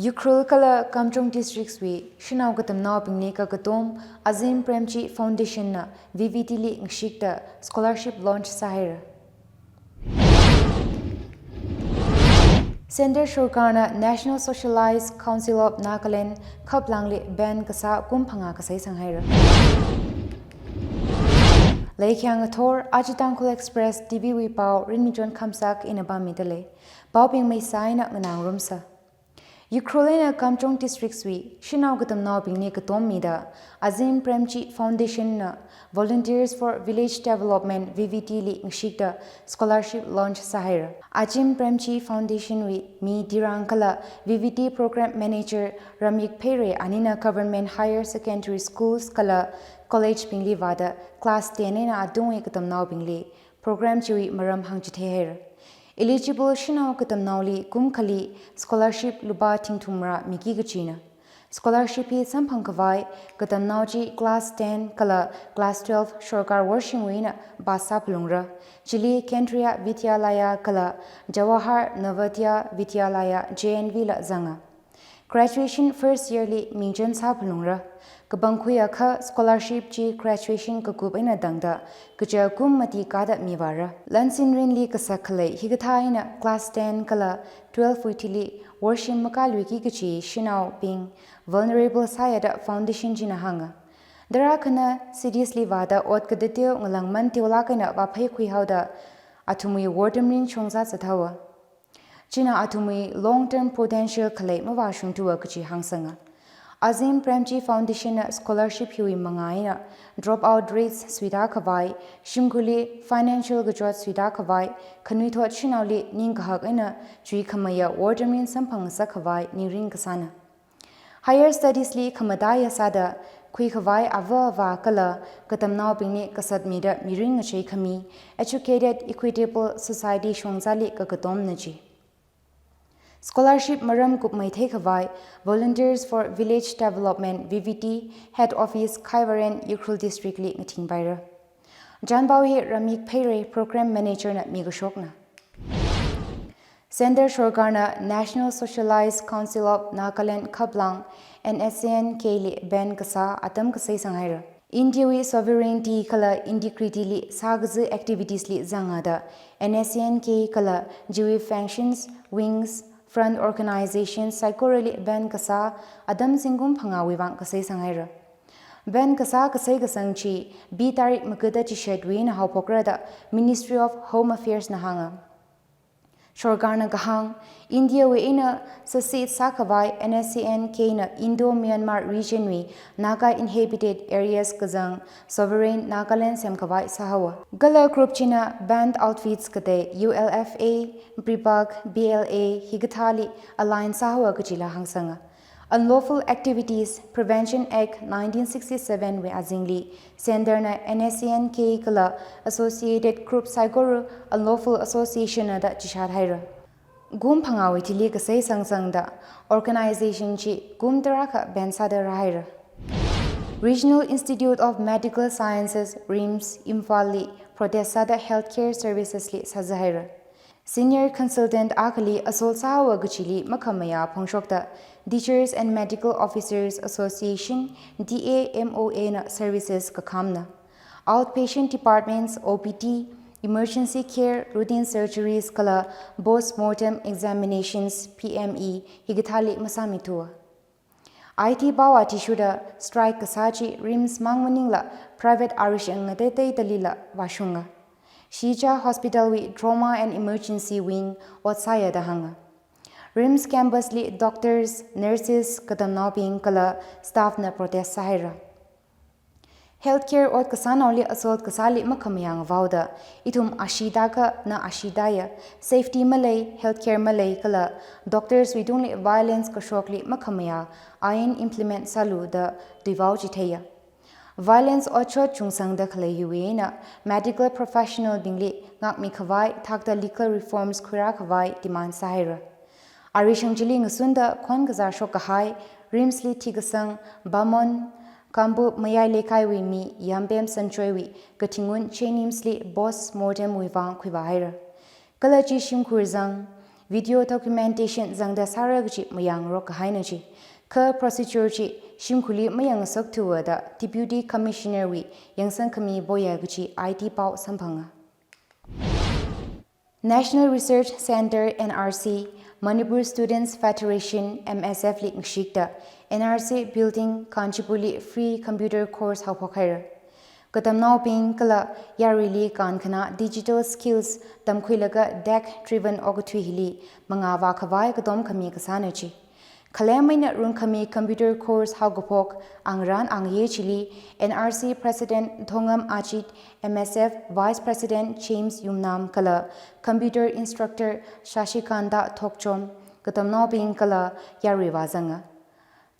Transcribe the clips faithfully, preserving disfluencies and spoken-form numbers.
Ukhrul kala Kamjong districts wui shanao katamnaobingli kakatom Azim Premji Foundation na V V T li ngashikta scholarship launch sāhaira. Centre Sorkarna National Socialist Council of Nagaland Khaplangli ban kasā kum phangā kasai sanghaira. Leikhyang ngathor, aja Tangkhul Express T V wui pao Rinmichon Khamsak ina pāmida lei. Paobing maisā eina nganāngarumsa. Ukhrul eina Kamjong districts wui shanao katamnaobingli katommida Azim Premji Foundation na Volunteers for Village Development V V T li ngashikta scholarship launch sāhaira. Azim Premji Foundation wui mi Tirang kala V V T Program Manager Ramik Pheirei anina Government Higher Secondary Schools kala college bingli vāda class ten eina atungwui katamnaobingli program chiwui maram hāngchitheihaira. Eligible shanao katamnaoli kum khali scholarship lupā thingthumra miki kachina. Scholarship hi samphang khavai katamnao chi class ten kala class twelve sorkar worshimwui eina pass sāphalungra. Chili Kendriya Vidyalaya kala Jawahar Navodaya Vidyalaya, J N V la zanga. Graduation first year li mingchen sāphalungra. Kapangkhuiakha scholarship chi graduation kakup eina tangda kaja kum mati kāda mivāra. Lansin rinli kasak khalei hikathā eina class ten kala twelve wui thili worshim makāluiki kachi shanaobing vulnerable sāya da foundation china hānga. Dara khana cities li vāda ot katateo ngalāngman teolāk eina vāpheikhui haoda athumwui wortamrin shongza zathaowa. China athumwui long term potential khalei mavāshungthuwa kachi hāngsanga. Azim Premji Foundation na scholarship hiwui mangā eina dropout rates suida khavai, shimkhurli financial kachot suida khavai, khanuithot shanaoli ningkahak eina chuikhamaya wortamrin samphang ngasā khavai ningrin kasāna. Higher studies li khamataiya sāda khuikhavai ava avā kala katamnaobingli kasatmida mirin ngacheikhami educated, equitable society shongzali kakatomna chi. Scholarship maram kupmei theikhavai Volunteers for Village Development V V T Head Office Khaivaran, Ukhrul District li ngathingpaira. Chanpao hi Ramik Pheirei, Program Manager na mikashokna. Centre Sorkarna National Socialist Council of Nagaland Khaplang, N S C N K li ban kasā atam kasai sanghaira. India wui sovereignty kala integrity li sākazā activities li zangda N S C N K kala chiwui functions, wings, front organizations saikorali ban kasā atam zingkum phangāwui vang kasai sanghaira. Ban kasā kasai kasang chi B tarik magada chishatwui eina haophokra da Ministry of Home Affairs na hānga. Sorkarna kahāng, India wui eina secede sākhavai N S C N K na Indo-Myanmar region wui Naga inhabited areas kazang sovereign Nagaland semkhavai sāhaowa. Kala group china banned outfits katei U L F A, BRIBAC, B L A hikathāli align sāhaowa kachila hāngsanga. Unlawful Activities Prevention Act nineteen sixty-seven wui azingli Centre na N S C N K kala associated group saikora unlawful association na da chishat haira. Kum phangāwui thili kasai sangsangda organization chi kum tarākha ban sāda rāhaira. Regional Institute of Medical Sciences, RIMS, Imphal li protest sāda healthcare services li sāzāhaira. Senior consultant akhali assault sāhaowa kachili makhamayā phongshokta Teachers and Medical Officers Association, T A M O A na services kakhamna. Outpatient departments, O P D, emergency care, routine surgeries kala post-mortem examinations, P M E hikathāli masāmithuwa. I T pao athishurda strike kasā chi RIMS mang maningla private arishang ngateiteidalila vāshunga. Shija Hospital wui Trauma and Emergency Wing ot sāya da hānga. RIMS campus li doctors, nurses, katamnaobing kala staff na protest sāhaira. Healthcare ot kasānaoli assault kasāli makhamayā ngavaoda, ithum ashee tākha na ashee tāya, safety malei, healthcare malei kala doctors wui tungli violence kashokli makhamayā ain implement sālu da tuivao chitheiya. Violence otshot chungsangda khalei hiwui eina medical professional bingli ngākmikhavai thakta legal reforms khuirākhavai demand sāhaira. Arishang chili ngasunda khon kazā shokkahai RIMS li thikasang Bamon Kambup Mayai Leikaiwui mi Yampem Sanchoiwui kathingun Jenims li post-mortem wui vang khuivāhaira. Kala chi shimkhur zang video documentation zangda sāra kaji mayangrok kahaina ji. Kha procedure chi shimkhurli mayangngasakthuwa da Deputy Commissioner wui yangsangkhami poya kaji I T pao samphanga. National Research Centre, N R C, Manipur Students Federation, M S F li ngashikta N R C Building, Kanchanpur li free computer course haophok haira. Katamnaobing kala yaruili kankhana digital skills tamkhuilaga tech driven okathui hili mangā vākhavai katom khami kasāna ji. Khalem eina rungkhami computer course haokaphok angarān angayei chili N R C President Thongam Ajit, M S F Vice President James Yumnam kala computer instructor Shashikanta Thokchom katamnaobing kala yarui vāzanga.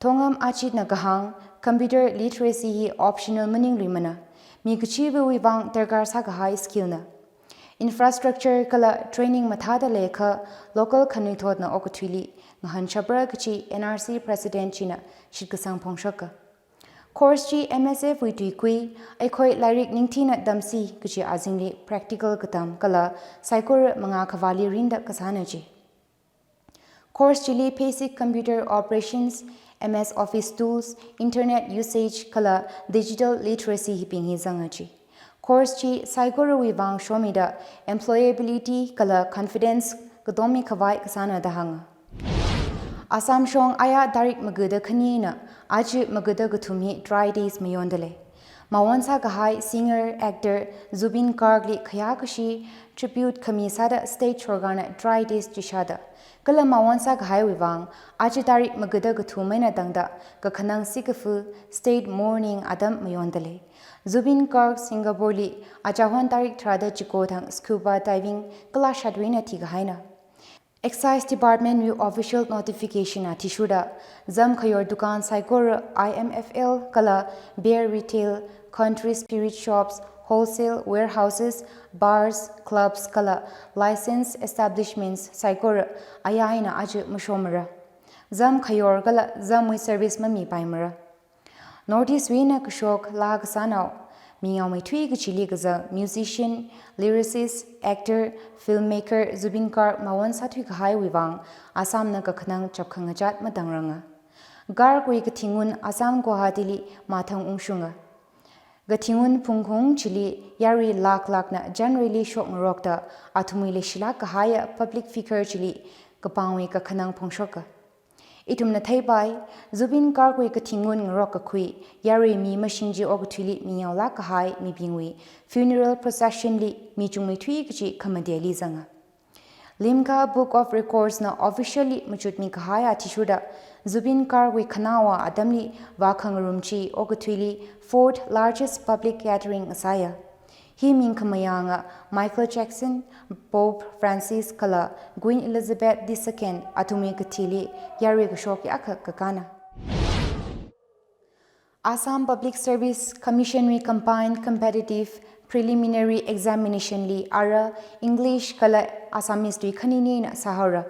Thongam Ajitna kahāng, computer literacy hi optional maningluimana, mi kachivawui vang darkar sākahai skill na. Infrastructure kala training mathāda leikha local khanuithotna okathuili ngahānshapra kaji N R C President china shitkasang phongshoka. Course chi M S F wui tuikui, Eikhoi Lairik Ningthina Tamsi kaji azingli practical katam kala saikora mangā khavāli rinda kasāna ji. Course chili basic computer operations, M S Office tools, internet usage kala digital literacy hibing hi zanga ji. Course chi saikorawui vang shomida employability kala confidence katommi khavai kasāna da hānga. Assam shong aya tarik magada khani eina aja magada kathum hi dry days mayonda lei. Mawon sākahai singer, actor Zubeen Garg li khayākashi tribute khami sāda state sorkarna dry days chi shāda, kala mawon sākahaiwui vang aja tarik magada kathum eina tangda kakhanang sikafu state mourning atam mayonda lei. Zubeen Garg Singapore li achahon tarik tharāda chiko thang scuba diving kala shark wui eina thikahaina. Excise Department wui official notification athishurda, zam khayor dukan saikora I M F L kala beer retail, country spirit shops, wholesale warehouses, bars, clubs kala licensed establishments saikora aya eina aja mashomara. Zam khayor kala zamwui service mamipaimara. North East wui eina kashok laa kasānao, mingaomeithui kachili kazang musician, lyricist, actor, filmmaker Zubeen Garg mawon sāthuikahaiwui vang Assamna kakhanang chapkhangachāt matangranga. Garg wui kathingun Assam Guwahati li mathang ungshunga. Kathingun phungkhaung chili yarui lakh lakhna January li shokngarokta athumwui leishilāk kahaiya public figure chili kapangwui kakhanang phongshoka. Ithumna theipai, Zubeen Garg wui kathingun ngarok kakhui yarui mi mashing chi okathuili mingaolāk kahai mibingwui funeral procession li mi chungmeithui kachi khamateli zanga. Limca Book of Records na officially machutmi kahai athishurda, Zubeen Garg wui khanaowa atamli vākhangarum chi okathuili fourth largest public gathering ngasāya. Hi ming khamayānga Michael Jackson, Pope Francis kala Queen Elizabeth the Second athumwui kathili yarui kashok yākha kakāna. Assam Public Service Commission wui Combined Competitive Preliminary Examination li ara English kala Assamese tui khanini eina sāhaora.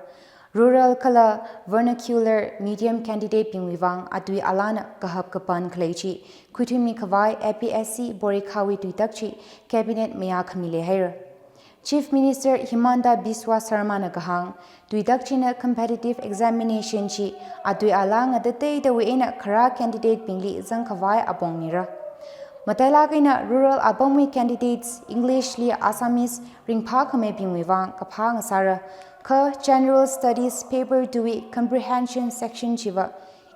Rural kala vernacular medium candidate bingwui vang atui alāna kahap kapan khalei chi khuithuimi khavai A P S C porikha wui tuitak chi cabinet mayā khami leihaira. Chief Minister Himanta Biswa Sarma na kahāng, tuitak china competitive examination chi atui alā ngatateitawui eina kharā candidate bingli zangkhavai apong mira. Matailāk eina rural apamwui candidates English li Assamese ringphākhamei bingwui vang kaphā ngasāra, kha General Studies Paper two wui comprehension section chiva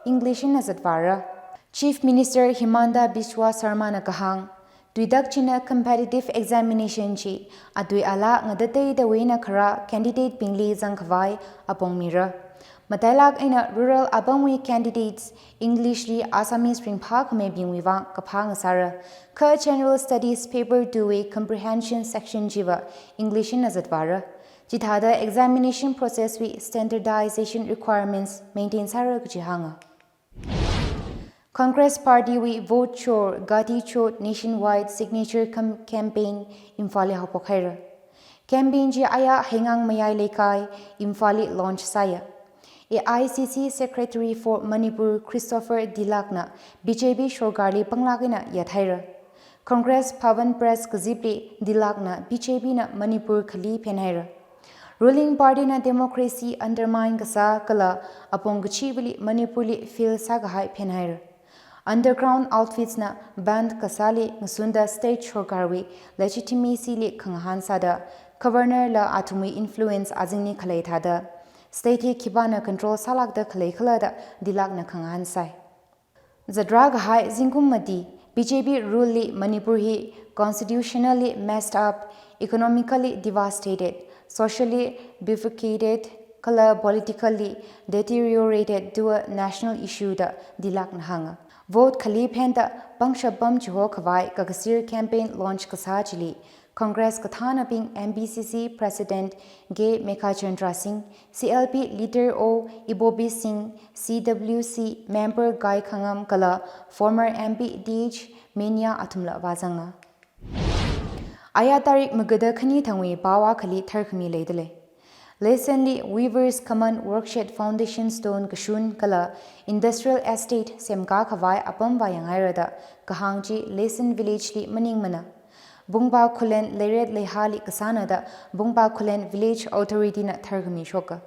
English eina zatvāra. Chief Minister Himanta Biswa Sarma na kahāng, tuitak china competitive examination chi atui alā ngatateitawui eina kharā candidate bingli zangkhavai apong mira. Matailāk eina rural apamwui candidates English li Assamese ringphākhamei bingwui vang kaphā ngasāra, kha General Studies Paper two wui comprehension section chiva English eina zatvāra. Chithāda examination process wui standardization requirements maintain sāra kachi hānga. Congress Party wui Vote Chor, Ghati Chor nationwide signature cam-, campaign Imphal li haophok haira. Campaign chi aya Heingang Mayai Leikai, Imphal li launch sāya. A I C C Secretary for Manipur Christopher Dilak na B J P sorkarli panglāk eina yathaira. Congress Bhavan Press kazipli Dilak na B J P na Manipur khali phenhaira. Ruling party na democracy undermine kasā kala apong kachivali Manipur li fail sākahai phenhaira. Underground outfits na band kasāli ngasunda state sorkarwui legitimacy li khangahān sāda, governor la athumwui influence azingli khalei thāda, state hi khipāna control sālākda khalei khala da dilakna khangahān sai. Zatrā kahai zingkum mati B J P rule li Manipur hi constitutionally messed up, economically devastated, socially bifurcated, kala politically deteriorated to a national issue da dilakna hānga. Vote khali phenda pangshap pam chiho khavai kakasir campaign launch kasā chili, Congress kathānabing M B C C President K Meghachandra Singh, C L P leader O Ibobi Singh, C W C member Gai Khangam kala former M P Th Mania athumla vāzanga. Aya tarik magada khani thangwui pao akhali tharkhami leidalei. Leisenli Weavers Common Workshed Foundation Stone kashun kala Industrial Estate semkā khavai apam vāyanghaira da kahāng chi Leisen Village li maningmana. Bungba Khullen Leiret Leihali kasāna da Bungba Khullen Village Authority na tharkhami shoka.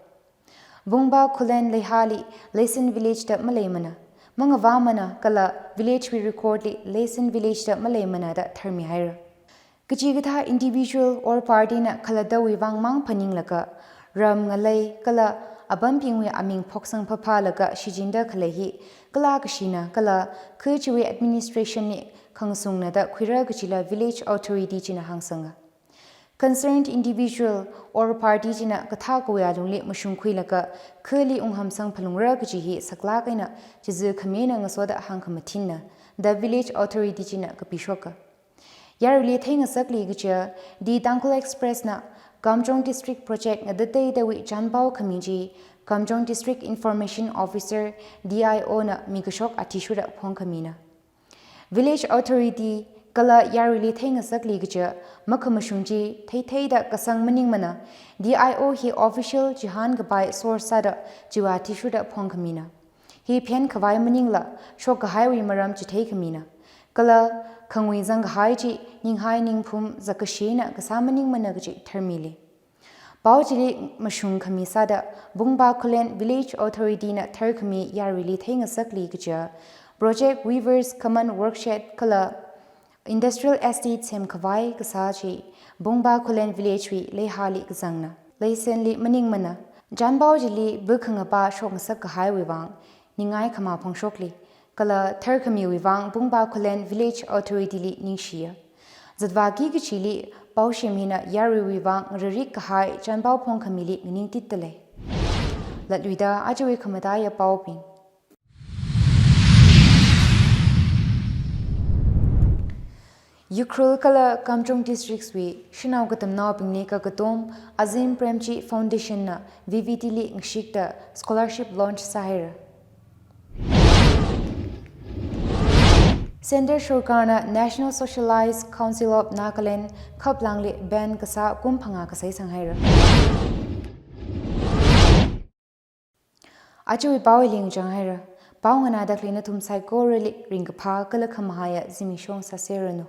Bungba Khullen Leihali Leisen Village da maleimana, mangavāmana kala village wui record li Leisen Village da maleimana da tharmihaira. Kachikathā individual or party na khalattawui vang mang phaninglaga, ram ngalei kala apambingwui aming phoksang phaphālaga shichinda khalei hi kala kashina kala kha chiwui administration li khangasungna da khuira kachila village authority china hāngsanga. Concerned individual or party china kathā kawui alungli mashungkhuilaga khali unghamsang phalungra kachi hi saklāk eina chizu khamina ngasoda hāngkhamathinna da village authority china kapishoka. Yaruili theingasakli kaja, The Tangkhul Express na Kamjong District Project ngadateidawui chanpao khami chi Kamjong District Information Officer, D I O na mikashok athishurda phongkhamina. Village Authority kala yaruili theingasakli kaja makhamashung chi theitheida kasang maningmana, D I O hi official chihān kapai source sāda chiwui athishurda phongkhamina. Hi phen khavai maningla, shokkahaiwui maram chitheikhamina. Kala khangui zangkahai chi ninghai ningphum zakashina kasā maningmana kachi tharmili. Pao chili mashung khami sāda Bungba Khullen Village Authority na tharkhami yaruili theingasakli kaja, Project Weavers Common Workshed kala Industrial Estate semkhavai kasā chi Bungba Khullen Village wui Leihali kazangna, Leisenli maningmana. Chanpao chili bu khangapa shokngasak kahaiwui vang ningai khamā phongshokli, kala tharkhamiwui vang Bungba Khullen Village Authority li ningshiya. Zatvāki kachili paoshim hina yaruiwui vang rarik kahai chanpao phongkhamili nganingtitdalei. Latluida ajawui khamataiya paobing. Ukhrul kala Kamjong Districts wui shanao katamnaobingli kakatom Azim Premji Foundation na V V T li ngashikta scholarship launch sāhaira. Centre Sorkarna National Socialist Council of Nagaland khaplangli ban kasā kum phangā kasai sanghaira. Ajawui pao hili ngachang haira. Pao nganāda khalei nathum saikorali ringkaphā kala khamahaiya zimiksho sāseranu.